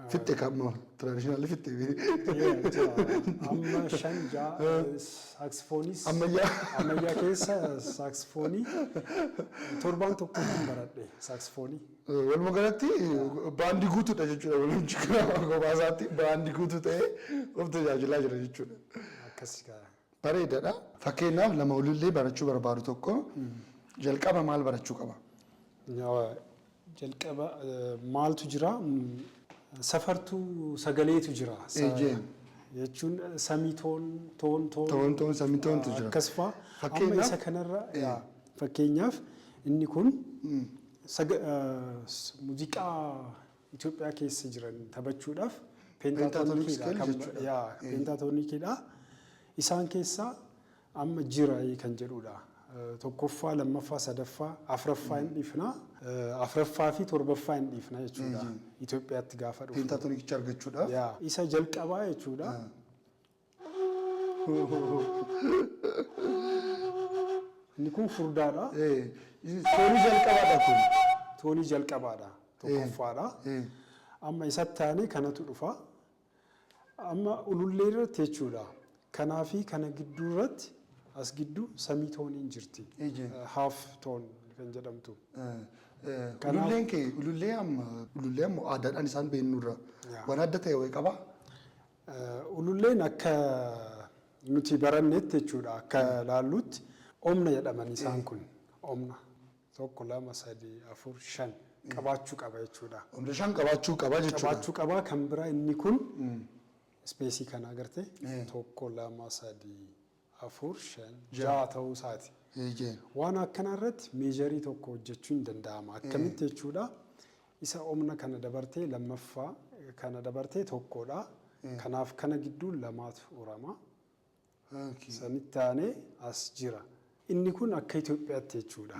Fixxe kan traditional fixxe. Amma shan ja'a saaksifoonis Ammayyaa. Ammayyaa keessa saaksifoonii torbaan tokkotti baradhe saaksifoonii. Walumaa galatti baandii guutuudha jechuudha. Walumchi kophaa isaatti baandii guutuu ta'ee of tajaajilaa jira jechuudha. Akkas gaa. Bareedaadha. Fakkeenyaaf, nama ulullee barachuu barbaadu tokko jalqaba maal barachuu qaba? Jalqaba maaltu jira? Safartuu sagaleetu jira. Eeyyee. Jechuun semitone, tone, tone. Tone, tone, semitontu jira. Akkas fa'a. Amma Fakkeenyaaf? Isa kanarra, yaa, fakkeenyaaf inni kun muuziqaa Itoophiyaa keessa jiran taphachuudhaaf Pentatonic pentatoniciidha. Scale jechuudha. Yaa, pentatoniciidha. Isaan keessaa amma jira kan jedhudha. Tokkoffaa, lammaffaa, sadaffaa, afuraffaa hin dhiifna. Afuraffaa fi torbaffaa hin dhiifna jechuudha. Itoophiyaatti gaafa dhufu. Pentatonicicha argachuudhaaf. Yaa, isa jalqabaa jechuudha. Inni kun furdaadha. Toonii jalqabaadha kun. Toonii jalqabaadha. Tokkoffaadha. Amma isatti aanee kanatu dhufa. Amma ulullee irratti jechuudha. Kanaa fi kana gidduu irratti, as gidduu semitoneiin jirti. Half tone kan jedhamtu. Ululleen kee ulullee amma ulullee amma aadaadhaan isaan beeknurra waan adda ta'e wayii qabaa? Ululleen akka nuti barannetti jechuudha, akka laallutti omna jedhaman isaan kun. Omna tokko, lama, sadii, afur, shan qabaachuu qaba jechuudha. Omna shan qabaachuu qaba jechuudha. Qabaachuu qaba. Kan biraa inni kun spaceii kana agartee, tokko, lama, sadii, afur, shan, ja'a ta'uu isaati. Waan akkanaa irratti measureii tokko hojjechuun hin danda'ama. Akkamitti jechuudha? Isa omna kana dabartee, lammaffaa kana dabartee tokkodha. Kanaaf kana gidduu lamaatu urama. Sanitti aanee as jira. Inni kun akka Itoophiyaatti jechuudha.